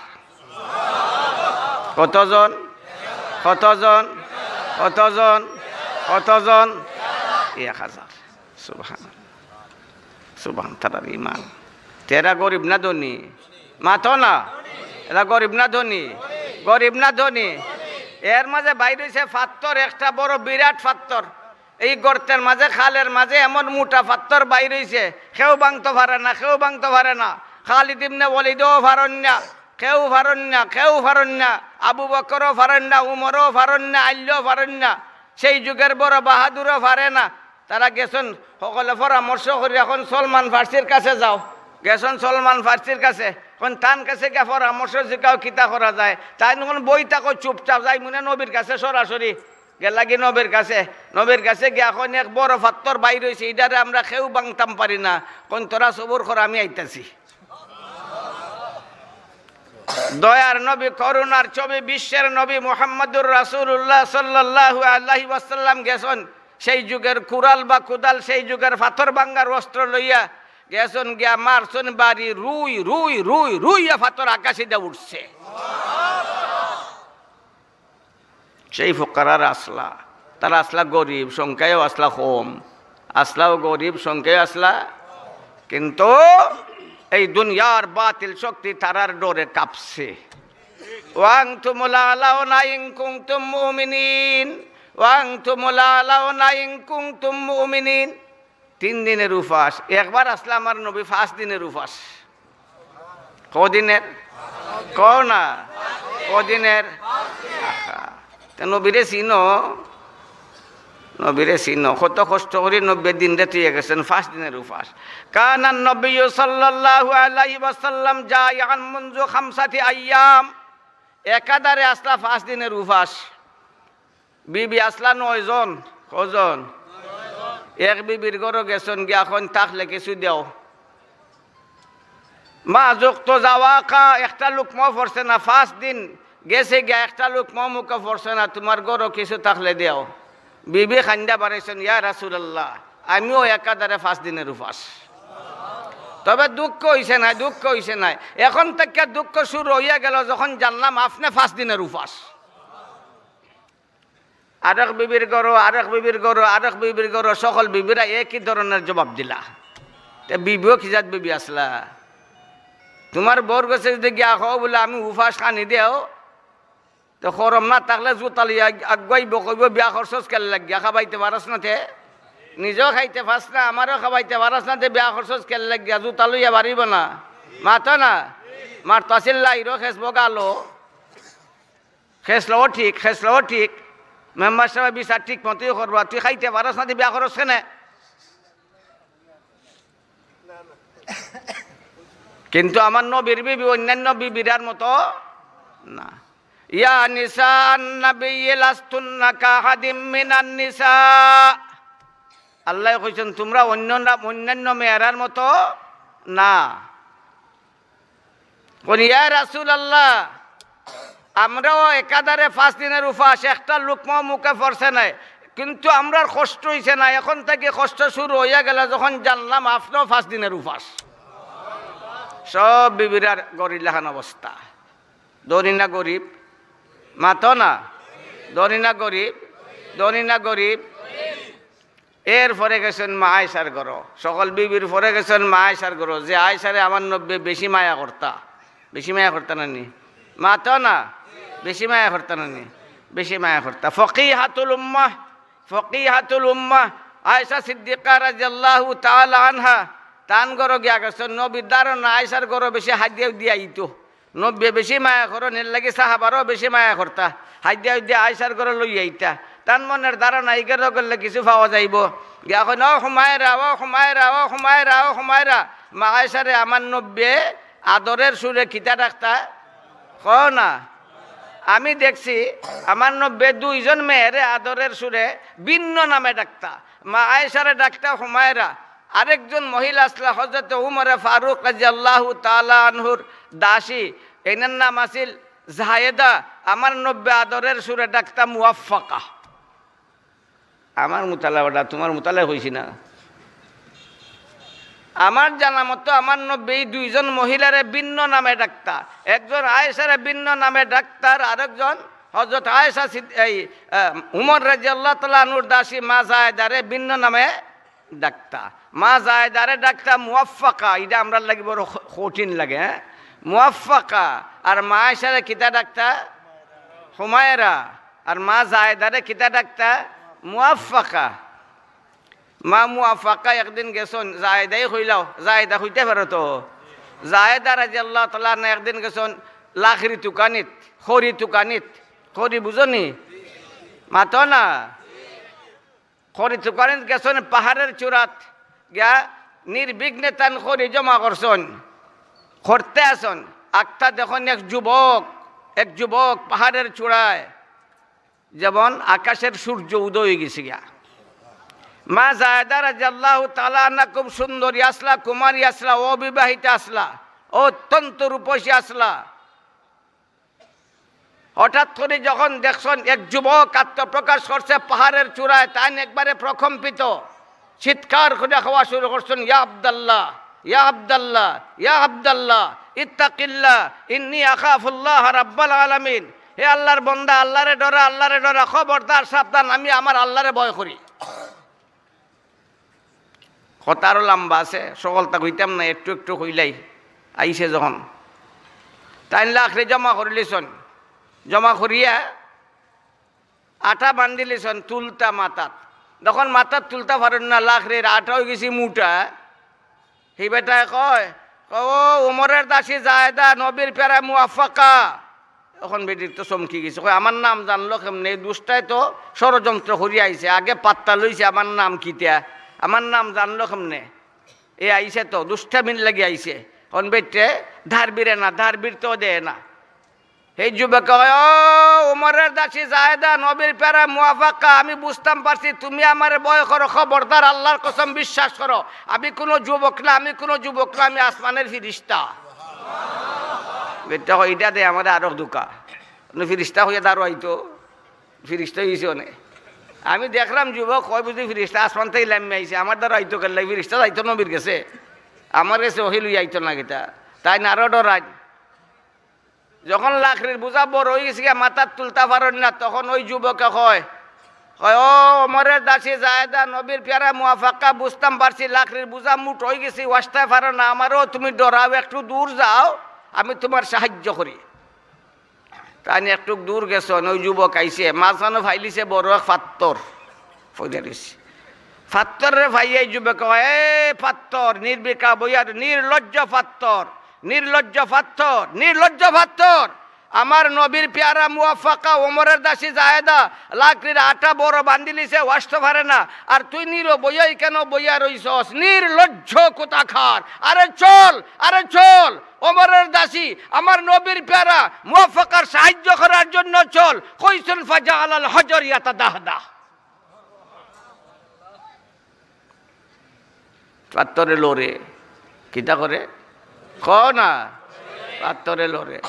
কতজন? কতজন? কতজন? কতজন? এক হাজার। সুবহানাল্লাহ। সুবহান, তারার ইমান। তে এরা গরিব না ধনী? মাতো না। এরা গরিব না ধনী? গরিব না ধনী? এর মাঝে বাইর অইছে পাত্থর, একটা বড় বিরাট পাত্থর। এই গর্তের মাঝে, খালের মাঝে এমন মোটা পাত্থর বাইর অইছে, কেউ ভাঙতো পারে না, কেউ ভাঙতো পারে না। খালিদ ইবনে ওয়ালিদও পারইন না, কেউ পারইন না, কেউ পারইন না। আবু বকরও পারইন না, উমরও পারইন না, আলীও পারইন না। সেই যুগের বড় বাহাদুরও পারে না। তারা গেছইন, হকলে পরামর্শ করি, "এখন সলমান ফার্সির কাছে যাও।" গেছইন সলমান ফার্সির কাছে, কইন, "তান কাছে গিয়া পরামর্শ জিকাও, কিতা করা যায়?" তাইন কইন, "বই থাকো চুপচাপ, যাইমুনে নবীর কাছে সরাসরি।" গেলাগি নবীর কাছে, নবীর কাছে গিয়া কইন, "এক বড় পাত্থর বাইর অইছে, ইটারে আমরা কেউ ভাঙতাম পারি না।" কইন, "তোরা সবুর কর, আমি আইতাছি।" দয়ার নবী, করুণার ছবি, বিশ্বের নবী মুহাম্মাদুর রাসূলুল্লাহ সাল্লাল্লাহু আলাইহি ওয়াসাল্লাম গেছইন। সেই যুগের কুড়াল বা কুদাল, সেই যুগের পাথর ভাঙ্গার অস্ত্র লইয়া গেছইন গিয়া মারছইন বাড়ি, রুই, রুই, রুই, রুইয়া পাথর আকাশে দিয়া উঠছে। সেই ফকরার আছলা, তারা আছলা গরিব, সংখ্যায়ও আছলা কম, আছলাও গরিব, সংখ্যায়ও আছলা, কিন্তু এই দুনিয়ার বাতিল শক্তি তারার ডরে কাঁপছে। وأنتم الأعلون إن كنتم مؤمنين، وأنتم الأعلون إن كنتم مؤمنين। তিন দিনের উপাস, একবার আছলা আমার নবী পাঁচ দিনের উপাস। কদিনের? কও না, কদিনের? আহা, তে নবীরে চিনো, নবীরে চিনো। কত কষ্ট করি নবীয়ে দিনরে থইয়া গেছইন পাঁচ দিনের উপাস। كان النبي صلى الله عليه وسلم جائعا منذ خمسة أيام। একাধারে আছলা পাঁচ দিনের উপাস। বিবি আছলা নয়জন। কয়জন? এক বিবির ঘরো গেছইন গিয়া কইন, "থাকলে কিছু দেও।" ما ذقت ذواقا, একটা লুকমাও পড়ছে না, পাঁচ দিন গেছে গিয়া একটা লুকমাও মুখে পড়ছে না, "তুমার ঘরো কিছু থাকলে দেও।" বিবি কাইন্দা বারইছইন, "ইয়া রাসুলাল্লাহ, আমিও একাধারে পাঁচ দিনের উপাস।" তবে দুঃখ অইছে নায়, দুঃখ অইছে নায়। এখন থাকিয়া দুঃখ শুরু অইয়া গেল যখন জানলাম আপনে পাঁচ দিনের উপাস। আরেক বিবির ঘরো, আরেক বিবির ঘরো, আরেক বিবির ঘরো, সকল বিবিরা একই ধরনের জবাব দিলা। তে বিবিও কি জাত বিবি আছলা? তুমার বউর গেছে যদি গিয়া কও বুলে, "আমি উপাস খানি দেও", তে শরম না থাকলে জুতা লইয়া আগ-, আগুয়াইবো, কইবো, "বিয়া করছস কেনে লাগিয়া? খাবাইতে পারস না তে? নিজেও খাইতে পারস না, আমারেও খাবাইতে পারস না, তে বিয়া করছস কেনে লাগিয়া? জুতা লইয়া বাড়িবো না?" মাতো না? মারতো আছিল লাইরো খেসবো গালো। খেসলাও ঠিক, খেসলাও ঠিক। মেম্বার সাবে বিচার ঠিক মতোই করবা। তুই খাইতে পারস না, তুই বিয়া করস কেনে? কিন্তু আমার নবীর বিবি অন্যান্য বিবিরার মতো না। ইয়া নিসা আন-নবী লাস্তুন্না কাহাদিম মিনান নিসা। আল্লায় কইছইন, "তুমরা অন্য না, অন্যান্য মেয়েরার মতো না।" কইন, "ইয়া রাসুলাল্লাহ, আমরাও একাধারে পাঁচ দিনের উপাস, একটা লুকমাও মুখে পড়ছে নায়, কিন্তু আমরার কষ্ট অইছে না, এখন থাকি কষ্ট শুরু অইয়া গেল যখন জানলাম আপনেও পাঁচ দিনের উপাস।" সব বিবিরার ঘরর লাখান অবস্থা। ধনী না গরিব? মাতো না। ধনী না গরিব? ধনী না গরিব? এরপরে গেছইন মা আয়েশার ঘরো। সকল বিবির পরে গেছইন মা আয়েশার ঘরো, যে আয়েশারে আমার নবীয়ে বেশি মায়া করতা। বেশি মায়া করতা না নি? মাতো না। বেশি মায়া করতা না নি? বেশি মায়া করতা। ফকিহাতুল উম্মাহ, ফকিহাতুল উম্মাহ, আয়েশা সিদ্দিকা রাদিয়াল্লাহু তাআলা আনহা, তান ঘরো গিয়া গেছইন। নবীর ধারণা আয়েশার ঘরো বেশি হাদিয়া উদিয়া আইতো। নবীয়ে বেশি মায়া করইন, এর লাগি সাহাবারেও বেশি মায়া করতা। হাদিয়া উদিয়া আয়েশার ঘরো লইয়া আইতা। তান মনের ধারণা, ইগর ঘরো গেলে কিছু পাওয়া যাইবো। গিয়া কইন, "ও হুমায়রা, ও হুমায়রা, ও হুমায়রা, ও হুমায়রা।" মা আয়েশারে আমার নবীয়ে আদরের সুরে কিতা ডাকতা? কও না। আমি দেখছি আমার নবীয়ে দুইজন মেয়েরে আদরের সুরে ভিন্ন নামে ডাকতা। মা আয়েশারে ডাকতা হুমায়রা, আরেকজন মহিলা আছলা হযরত উমরে ফারুক রাদিয়াল্লাহু তাআলা আনহুর দাসী, এইনার নাম আছিল জায়েদা। আমার নবীয়ে আদরের সুরে ডাকতা মুয়াফফাকা। আমার মুতালা বেটা, তুমার মুতালা কইছি না। আমার জানা মতো আমার নবীয়ে দুইজন মহিলারে ভিন্ন নামে ডাকতা, একজন আয়েশারে ভিন্ন নামে ডাকতা, আরেকজন হযরত আয়েশা সিদ-, এই, আহ, উমর রাদিয়াল্লাহু তাআলা আনহুর দাসী মা জায়েদারে ভিন্ন নামে ডাকতা। মা জায়েদারে ডাকতা মুয়াফফাকা, ইটা আমরার লাগি বড় ক-, কঠিন লাগে, হ্যাঁ? মুয়াফফাকা। আর মা আয়েশারে কিতা ডাকতা? হুমায়রা। আর মা জায়েদারে কিতা ডাকতা? মুয়াফফাকা। মা মুয়াফফাকা একদিন গেছইন, জায়েদায় কইলাও, জায়েদা কইতে পারো তো? জায়েদা রাদিয়াল্লাহু তাআলা আনহা একদিন গেছইন লাকড়ি তুকানিত, খড়ি তুকানিত। খড়ি বুঝো নি? মাতো না। খড়ি তুকানিত গেছইন পাহাড়ের চূড়াত, গিয়া নির্বিঘ্নে তান খড়ি জমা করছইন। করতে আছইন, আখতা দেখইন এক যুবক, এক যুবক পাহাড়ের চূড়ায়, যেমন আকাশের সূর্য উদয় অইগেছে গিয়া। মা জায়েদা রাদিয়াল্লাহু তাআলা আনহা খুব সুন্দরী আছলা, কুমারী আছলা, অবিবাহিতা আছলা, অত্যন্ত রূপসী আছলা। হঠাৎ করি যখন দেখছইন এক যুবক আত্মপ্রকাশ করছে পাহাড়ের চূড়ায়, তাইন একবারে প্রকম্পিত, চিৎকার করিয়া কওয়া শুরু করছইন, "ইয়া আব্দাল্লাহ, ইয়া আব্দাল্লাহ, ইয়া আব্দাল্লাহ, ইত্তাকিল্লাহ, ইন্নী আখাফুল্লাহ রাব্বাল আলামিন।" হে আল্লাহর বন্দা, আল্লাহরে ডরা, আল্লাহরে ডরা, খবরদার, সাবধান, আমি আমার আল্লাহরে ভয় করি। কথা আরো লম্বা আছে, সকলতা কইতাম না, একটু একটু কইলাই। আইছে যখন, তাইন লাকড়ি জমা করিলিছইন, জমা করিয়া আটা বান্ধিলিছইন তুলতা মাথাত। যখন মাথাত তুলতা পারইন না, লাকড়ির আটা অইগেছে মুটা। হি বেটায় কয়, কয়, "ও উমরের দাসী জায়েদা, নবীর পেয়ারা মুয়াফাকা।" অখন বেটির তো চমকি গেছে, কয়, "আমার নাম জানলো কেমনে? এই দুষ্টায় তো ষড়যন্ত্র করিয়া আইছে, আগে পাত্তা লইছে আমার নাম কিতা, আমার নাম জানলো কেমনে? এ আইছে তো, দুষ্টামির লাগি আইছে।" অখন বেটে ধার বিরে না, ধার বিরতেও দেয় না। এই যুবকে কয়, "ও উমরের দাসী জায়েদা, নবীর পেয়ারা মুয়াফাকা, আমি বুঝতাম পারছি তুমি আমারে ভয় করো, খবরদার, আল্লাহর কসম, বিশ্বাস করো, আমি কোনো যুবক না, আমি কোনো যুবক না, আমি আসমানের ফিরিস্তা।" বেটা কয়, "ইটা দে আমারে আরো ধুকা, ফিরিস্তা অইয়া দাঁড়াইতো, ফিরিস্তা অইছে অনে। আমি দেখলাম যুবক, কয় বুঝি ফিরিস্তা আসমান থাকি লামি আইছে, আমার দ্বারা আইতো কেল্লাই, ফিরিস্তা যাইতো নবীর গেছে, আমার গেছে ওহি লইয়া আইতো না কিতা?" তাইন আরো ডরাইন। যখন লাকড়ির বুঝা বড় অইগেছে গিয়া, মাথাত তুলতা পারইন না, তখন ওই যুবকে কয়, কয়, "ও ওমরের দাসী জায়েদা, নবীর পেয়ারা মুয়াফাকা, বুঝতাম পারছি লাকড়ির বুঝা মুট অইগেছে, ওয়াসতায় পারো না, আমারেও তুমি ডরাও, একটু দূর যাও, আমি তুমার সাহায্য করি।" তাইন একটু দূর গেছইন, ওই যুবক আইছে, মাঝখানো ফাইলিছে বড় এক ফাত্তর। পড়িয়া রইছে। ফাত্তররে ফাইয়াই যুবকে কয়, "এ ফাত্তর, নির্বিকার বইয়ার, নির্লজ্জ ফাত্তর, নির্লজ্জ ফাত্তর, নির্লজ্জ ফাত্তর। আমার নবীর পেয়ারা মুয়াফাকা, ওমরের দাসী জায়েদা, লাকড়ির আটা বড় বান্ধিলিছে, ওয়াসতে পারে না। আর তুই নিরো বইয়াই কেন বইয়া রইছস? নির্লজ্জ কোথাকার। আরে চল, আরে চল, ওমরের দাসী, আমার নবীর পেয়ারা মুয়াফাকার সাহায্য করার জন্য চল।" কইছইন, "ফাজাআলাল হাজার ইয়াতাদাহদাহ।" ফাত্তরে লড়ে। কিতা করে? কও না। ফাত্তরে লড়ে।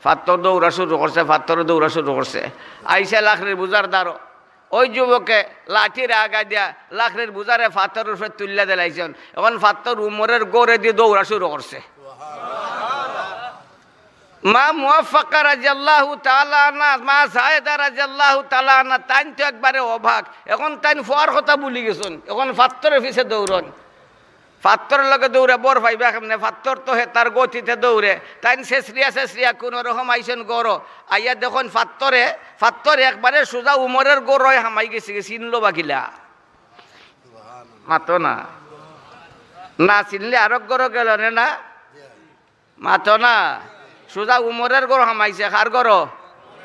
ফাত্তর দৌড়া শুরু করছে, ফাত্তরে দৌড়া শুরু করছে। আইছে লাকড়ির বুঝার দ্বারো। ওই যুবকে লাঠিরে আগাই দিয়া লাকড়ির বুঝারে ফাত্তরর উপরে তুলিয়া দিলাইছইন। অখন ফাত্তর উমরের গড়েদি দৌড়া শুরু করছে। মা মুয়াফাকা রাদিয়াল্লাহু তাআলা আনহা, মা জায়েদা রাদিয়াল্লাহু তাআলা আনহা, তাইন তো একবারে অবাক। অখন তাইন ফুয়ার কথা ভুলি গেছইন, অখন ফাত্তরর পিছে দৌড়ন। ফাত্তরর লগে দৌড়ে বর পাইবা কেমনে? ফাত্তর তো হে তার গতিতে দৌড়ে। তাইন ছেছরিয়া ছেছরিয়া কুনু রকম আইছইন গড়ো। আইয়া দেখইন ফাত্তরে, ফাত্তর একবারে সুজা উমরের গড়ো হামাই গেছে, গেছে, চিনলো বা কিলা? মাতো না। না চিনলে আরক গড়ো গেলো নে না? মাতো না। সুজা উমরের গড়ো হামাইছে, কার গড়ো?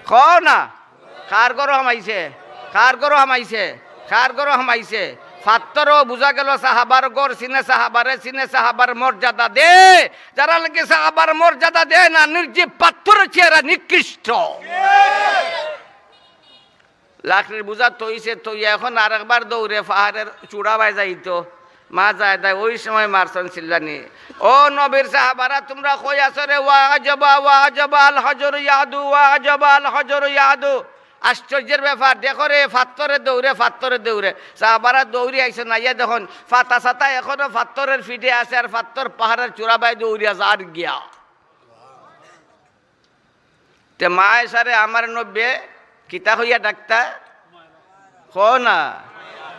কও না। কার গড়ো হামাইছে? কার গড়ো হামাইছে? কার গড়ো হামাইছে? ফাত্তরও বুঝা গেল সাহাবার গড় চিনে, সাহাবারে চিনে, সাহাবার মর্যাদা দে। যারা নাকি সাহাবার মর্যাদা দেয় না, নির্জীব পাত্তরের চেহারা নিকৃষ্ট। লাকড়ির বুঝা থইছে, থইয়া অখন আরেকবার দৌড়ে পাহাড়ের চূড়া বায় যাইতো। মা জায়েদায় ওই সময় মারছইন চিল্লানি, "ও নবীর সাহাবারা, তুমরা কই আছো রে? ওয়া আজাবা, ওয়া আজাবা, আল হাজারু ইয়াদু, ওয়া আজাবা, আল হাজারু ইয়াদু।" আশ্চর্যের ব্যাপার, দেখো রে, ফাত্তরে দৌড়ে, ফাত্তরে দৌড়ে। সাহাবারা দৌড়ি আইছইন, আইয়া দেখইন ফাতা সাতা অখনো ফাত্তরের পিঠে আছে, আর ফাত্তর পাহাড়ের চূড়া বায় দৌড়িয়া যার গিয়া। তে মা আয়েশারে আমার নবীয়ে কিতা কইয়া ডাকতা? কও না,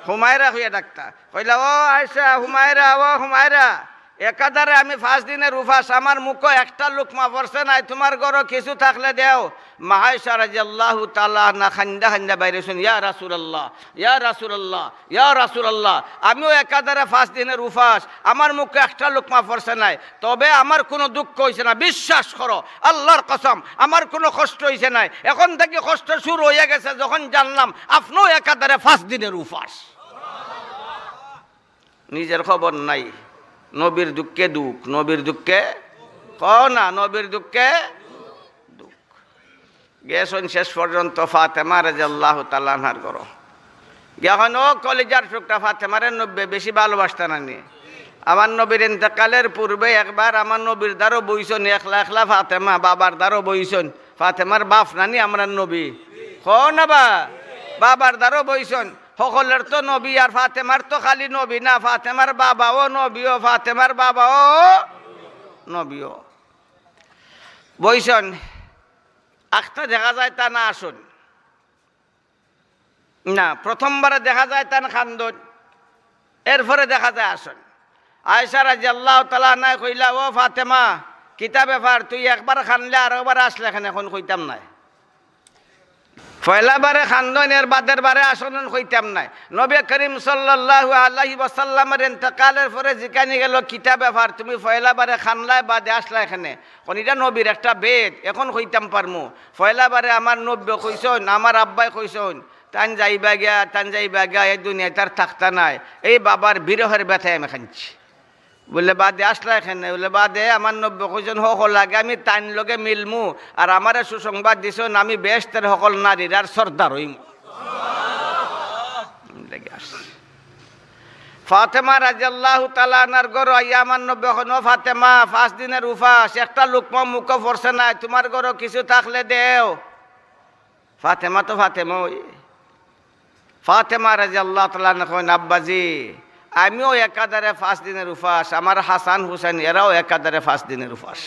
হুমায়রা কইয়া ডাকতা। কইলা, "ও আয়েশা, হুমায়রা, ও হুমায়রা, একাধারে আমি পাঁচ দিনের উপাস, আমার মুখো একটা লুকমা পড়ছে নাই, তুমার ঘরো কিছু থাকলে দেও।" মা আয়েশা রাদিয়াল্লাহু তাআলা আনহা কান্দা কান্দা বাইরে শুন, "ইয়া রাসূলুল্লাহ, ইয়া রাসূলুল্লাহ, ইয়া রাসূলুল্লাহ, আমিও একাধারে পাঁচ দিনের উপাস, আমার মুখো একটা লুকমা পড়ছে নাই, তবে আমার কোনো দুঃখ অইছে না, বিশ্বাস করো, আল্লাহর কসম, আমার কোনো কষ্ট অইছে নাই। অখন থাকি কষ্ট শুরু অইয়া গেছে, যখন জানলাম আপনেও একাধারে পাঁচ দিনের উপাস।" নিজের খবর নাই, নবীর দুঃখে দুঃখ, নবীর দুঃখে, কও না, নবীর দুঃখে দুঃখ। গেছইন শেষ পর্যন্ত ফাতেমা রাদিয়াল্লাহু তাআলা আনহার ঘরো। গিয়া কইন, "ও কলিজার টুকরা ফাতেমারে নবীয়ে বেশি ভালোবাসতা না নি? আমার নবীর ইন্তেকালের পূর্বে একবার আমার নবীর দ্বারো বইছইন, একলা একলা ফাতেমা বাবার দ্বারো বইছইন।" ফাতেমার বাপ নানি আমরার নবী? কও না বা? বাবার দ্বারো বইছইন। হকলের তো নবী, আর ফাতেমার তো খালি নবী না, ফাতেমার বাবাও নবীও, ফাতেমার বাবাও নবীও। বইছইন, আখতা দেখা যায় তা না আসন। না, প্রথমবারে দেখা যায় তান খান্দন, এরপরে দেখা যায় আসন। আয়েশা রাদিয়াল্লাহু তাআলা আনহায় কইলা, "ও ফাতেমা, কিতা ব্যাপার? তুই একবার খানলে আর একবার আসলে কেনে, এখন কইতাম নায়।" পয়লা বারে খান্দন, এর বাদের বারে আসন, এখন কইতাম নায়। নবী করিম সাল্লাল্লাহু আলাইহি ওয়াসাল্লামের ইন্তেকালের পরে জিকানি গেল, "কিতা ব্যাপার? তুমি পয়লা বারে খানলায়, বাদে আসলায় কেনে?" কইন, "ইটা নবীর একটা বেদ, এখন কইতাম পারমু। পয়লা বারে আমার নবীয়ে কইছইন, আমার আব্বায় কইছইন, তাইন যাইবা গিয়া, তাইন যাইবা গিয়া, এই দুনিয়াত আর থাকতা নায়। এই বাবার বিরহের ব্যথায় আমি খানছি।" বলে, "বাদে আসলায় কেনে?" বলে, "বাদে আমার নবীয়ে কইছইন, হকল আগে আমি তাইন লগে মিলমু, আর আমারে সুসংবাদ দিছইন, আমি বেহেশতের হকল নারীর আর সর্দার অইমু।" ফাতেমা রাদিয়াল্লাহু তাআলা আনহার ঘরো আইয়া আমার নবীয়ে কইন, "ও ফাতেমা, পাঁচ দিনের উপাস, একটা লুকমা মুখো পড়ছে নায়, তুমার ঘরো কিছু থাকলে দেও।" ফাতেমা তো ফাতেমা অই। ফাতেমা রাদিয়াল্লাহু তাআলা আনহা কইন, "আব্বাজি, আমিও একাধারে পাঁচ দিনের উপাস, আমার হাসান হুসেন এরাও একাধারে পাঁচ দিনের উপাস।"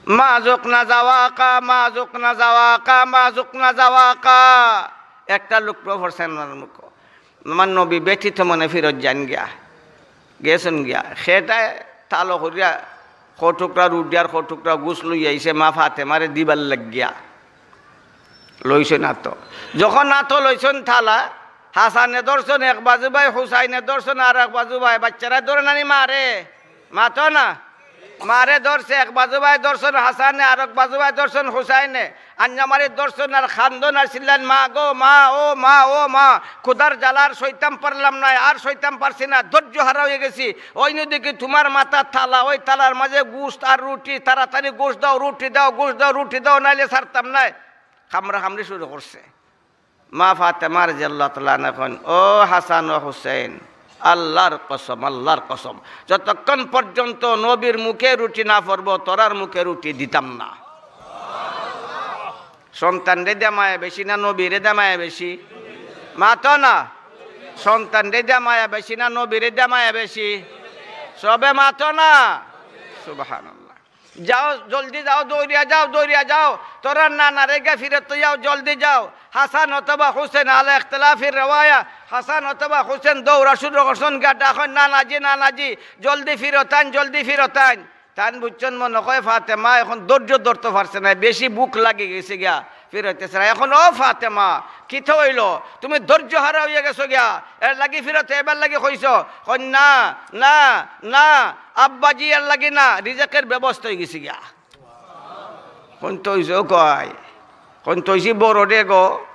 মা যুকনা যাওয়াকা, মা যুকনা যাওয়াকা, মা যুকনা যাওয়াকা। একটা লুকমা পড়ছে না মুখো। আমার নবী ব্যথিত মনে ফিরত যাইন গিয়া, গেছইন গিয়া। খেটায় তালো করিয়া কয় টুকরা রুটি আর কয় টুকরা গোস্ত লইয়া আইছে মা ফাতেমারে দিবার লাগিয়া। লইছইন আতো। যখন আতো লইছইন থালা, হাসানে ধরছইন এক বাজু বায়, হুসাইনে ধরছইন আর এক বাজু বায়। বাচ্চারা ধরে নানি মারে? মাতো না? মারে ধরছে এক বাজু বায়, ধরছইন হাসানে, আর এক বাজু বায় ধরছইন হুসাইনে। আঞ্জামারি ধরছইন আর খান্দন আর চিল্লাইন, "মা গো, মা, ও মা, ও মা, ক্ষুধার জ্বালা আর সইতাম পারলাম না, আর সইতাম পারছি না, ধৈর্য হারা অইয়া গেছি।" ওই নদীকে তুমার মাথার থালা, ওই থালার মাঝে গোস্ত আর রুটি, তাড়াতাড়ি গোস্ত দাও, রুটি দাও, গোস্ত দাও, রুটি দাও, নাইলে ছাড়তাম নায়। কামড়া কামড়ি শুরু করছে। মা ফাতেমা রাদিয়াল্লাহু তাআলা আনহা কইন, "ও হাসান ও হুসেন, আল্লাহর কসম, আল্লাহর কসম, যতক্ষণ পর্যন্ত নবীর মুখে রুটি না পড়বো, তোরার মুখে রুটি দিতাম না।" সন্তানরে দিয়া মায়া বেশি না নবীরে দিয়া মায়া বেশি? মাতো না। সন্তানরে দিয়া মায়া বেশি না নবীরে দিয়া মায়া বেশি? সবে মাতো না। সুবহানাল্লাহ। যাও, জলদি যাও, দৌড়িয়া যাও, দৌড়িয়া যাও। তোরার নানারে গিয়া ফিরত লইয়াও, জলদি যাও। হাসান অথবা হুসেন, আলা ইখতিলাফির রেওয়ায়া, হাসান অথবা হুসেন দৌড়া শুরু করছইন গিয়া, ডাকইন, "নানাজি, নানাজি, জলদি ফিরত আইন, জলদি ফিরত আইন।" তাইন বুঝছইন মনে কয় ফাতেমা এখন ধৈর্য ধরতো পারছে না, বেশি ভুক লাগি গেছে গিয়া, ফিরত আইছে না। এখন, "ও ফাতেমা, কিতা অইলো? তুমি ধৈর্য হারা অইয়া গেছো গিয়া, এর লাগি ফিরত আইবার লাগি কইছো?" কইন, "না, না, না, আব্বাজি, এর লাগি না, রিজেকের ব্যবস্থা অইগেছে গিয়া।" কইন, "তো অইছে কয়, কইন তো অইছে বড় ডেগো,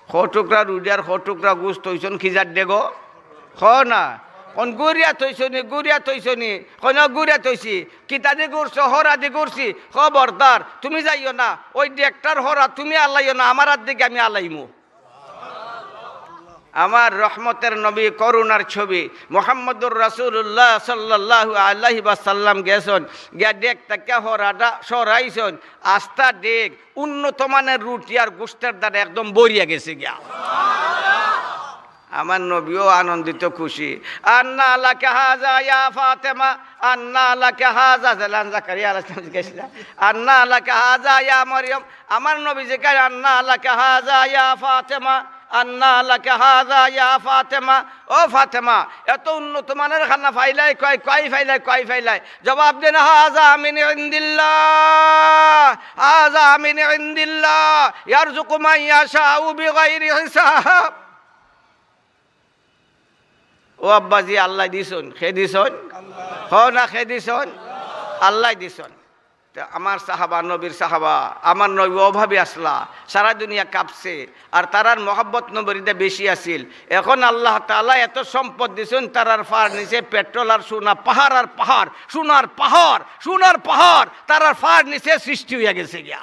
কয় টুকরা রুটি আর কয় টুকরা গোস্ত থইছইন, খিজার ডেগো?" কও না। কইন, "গুড়িয়া থইছো নি, গুড়িয়া থইছো নি?" কইন, "গুড়িয়া থইছি।" "কিতা দি গুড়ছো?" "হরা দি গুড়ছি।" "খবরদার, তুমি যাইও না, ওই ডেগটার হরা তুমি আলাইও না, আমার আত দিকে আমি আলাইমু।" আমার রহমতের নবী, করুণার ছবি মুহাম্মদুর রাসূলুল্লাহ সাল্লাল্লাহু আলাইহি ওয়াসাল্লাম গেছইন, গিয়া ডেগ থাকি হরাটা সরাইছইন, আস্তা ডেগ উন্নত মানের রুটি আর গোস্তের দ্বারা একদম ভরিয়া গেছে গিয়া। আমার নবীও আনন্দিত খুশি। "আন্না লাকা হাযা ইয়া ফাতেমা, আন্না লাকা হাযা।" যেলান জাকারিয়া আলাইহিস সালাম জিজ্ঞাসা, "আন্না লাকা হাযা ইয়া মরিয়ম?" আমার নবী জিকাইন, "আন্না লাকা হাযা ইয়া ফাতেমা, আন্না লাকা হাযা ইয়া ফাতেমা।" "ও ফাতেমা, এত উন্নত মানের খানা পাইলায় কই, কই পাইলায়, কই পাইলায়?" জবাব দেন, "হাযা মিন ইনদিল্লাহ, হাযা মিন ইনদিল্লাহ, ইয়ারযুকু মান ইয়াশাউ বিগাইরি হিসাব।" ও আব্বাজি, আল্লায় দিছইন। কে দিছইন? কও না, কে দিছইন? আল্লায় দিছইন। তে আমার সাহাবা, নবীর সাহাবা, আমার নবী অভাবী আছলা, সারা দুনিয়া কাঁপছে, আর তারার মহব্বত নবীর ইতা বেশি আছিল। এখন আল্লাহ তাআলা এত সম্পদ দিছইন, তারার পার নিচে পেট্রোল আর সোনা, পাহাড় আর পাহাড়, সোনার পাহাড়, সোনার পাহাড়, তারার পার নিচে সৃষ্টি অইয়া গেছে গিয়া।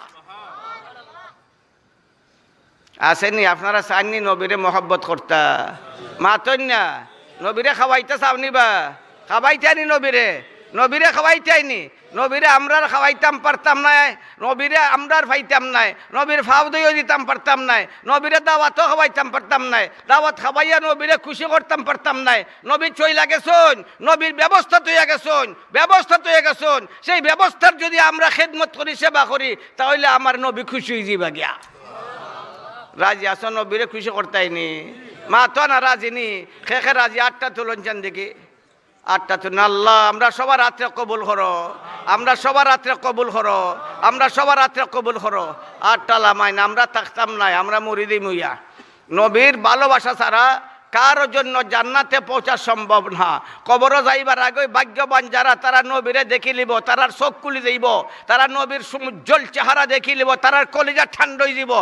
আছে নি? আপনারা চাইন নি নবীরে মহব্বত করতা? মাতইন না। নবীরে খাওয়াইতা চাও নি বা? খাওয়াইতা নি নবীরে? নবীরে খাওয়াইতাইনি, নবীরে আমরার খাওয়াইতাম পারতাম নায়, নবীরে আমরার পাইতাম নায়, নবীর ফাও ধইও দিতাম পারতাম নায়, নবীরে দাওয়াতও খাওয়াইতাম পারতাম নায়, দাওয়াত খাওয়াইয়া নবীরে খুশি করতাম পারতাম নায়। নবী চইলা গেছইন, নবীর ব্যবস্থা তইয়া গেছইন, ব্যবস্থা তইয়া গেছইন। সেই ব্যবস্থার যদি আমরা খেদমত করি, সেবা করি, তাহলে আমার নবী খুশি অইযিবা গিয়া। রাজি আছো নবীরে খুশি করতাইনি? মাতো না রাজি নি? খে খে রাজি? আটটা তুলইন চাইন দেখি। আটটা তুলইন। আল্লাহ, আমরা সবার আতরে কবুল করো, আমরা সবার আতরে কবুল করো, আমরা সবার আতরে কবুল করো। আটটা লামাইন, আমরা থাকতাম নায়, আমরা মরি দিমু ইয়া। নবীর ভালোবাসা ছাড়া কারো জন্য জান্নাতে পৌঁছা সম্ভব না। কবরো যাইবার আগে ভাগ্যবান যারা, তারা নবীরে দেখিলিবো, তারার চোখ খুলি যাইবো, তারা নবীর সুমুজ্জ্বল চেহারা দেখিলিবো, তারার কলিজা ঠান্ডা অইযিবো।